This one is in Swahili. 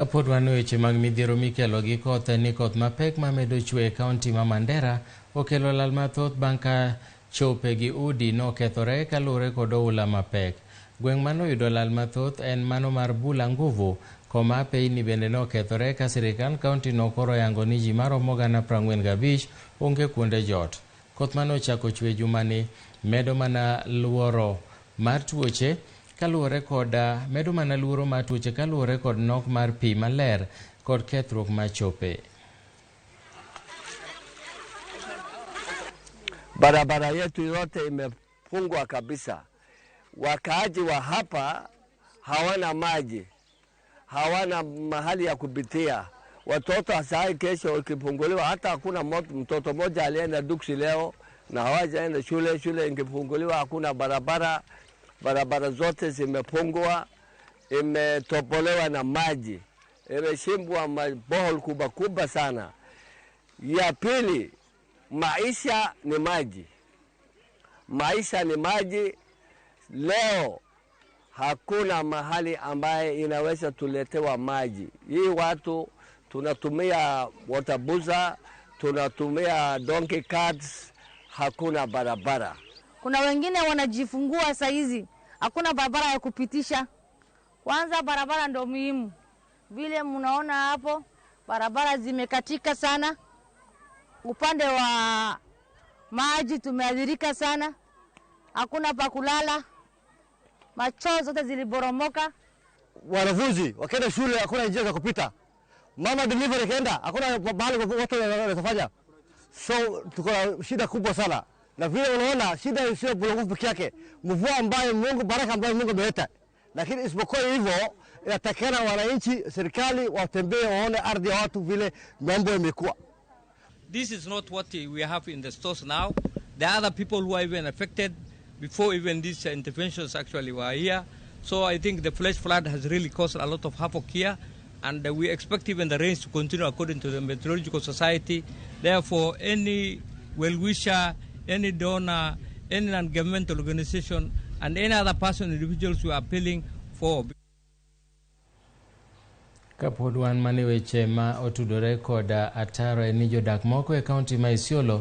Kapod wan e weche mag midhiero mikelo gi koth en ni koth mapek mamedo chwe e kaunti ma Mandera okelo lal mathoth bang' ka chope gi udi nokethore kaluwore kod oula mapek. Gweng' manoyudo lal mathoth en mano mar Bula Nguvu koma apeyni bende nokethore ka sirikand kaunti no koro oyango ni ji maromo gana 45 onge kuonde jot. Koth mane ochako chwe jumani medo mana luoro mar tuoche kaluwore kod medo mana luoro mar tuoche kaluwore kod nok mar pi maler kod kethruok mar chope. Barabara yetu yote imefungwa kabisa. Wakaaji wa hapa hawana maji, hawana mahali ya kupitia. Watoto saa kesho ikifunguliwa, hata hakuna mtoto mmoja alienda duksi leo na hawajaenda shule. Shule ingefunguliwa hakuna barabara, barabara zote zimefungwa, imetopolewa na maji, imeshimbwa mabohol kubwa kubwa sana. Ya pili, maisha ni maji, maisha ni maji. Leo hakuna mahali ambaye inaweza tuletewa maji. Hii watu tunatumia water bowser, tunatumia donkey carts, hakuna barabara. Kuna wengine wanajifungua saizi, hakuna barabara ya kupitisha. Kwanza barabara ndo muhimu. Vile mnaona hapo, barabara zimekatika sana. Upande wa maji tumeathirika sana. Hakuna pa kulala. Machoo zote ziliboromoka. Wanafunzi wakienda shule hakuna njia za kupita. Mama delivery kaenda hakuna mahali watu wanafanya. So tuko na shida kubwa sana. Na vile unaona shida sio Bulonguvu peke yake. Mvua ambayo Mungu, baraka ambayo Mungu ameleta. Lakini isipokuwa hivyo inatakikana wananchi, serikali watembee waone ardhi ya watu vile mambo imekuwa. This is not what we have in the stores now. The other people who are even affected before even these interventions actually were here. So I think the flash flood has really caused a lot of havoc here, and we expect even the rains to continue according to the Meteorological Society. Therefore, any well-wisher, any donor, any non-governmental organization, and any other person, individuals who are appealing for. Kapod wan mane weche ma otudore kod ataro en ni jodak moko e kaunti ma Isiolo.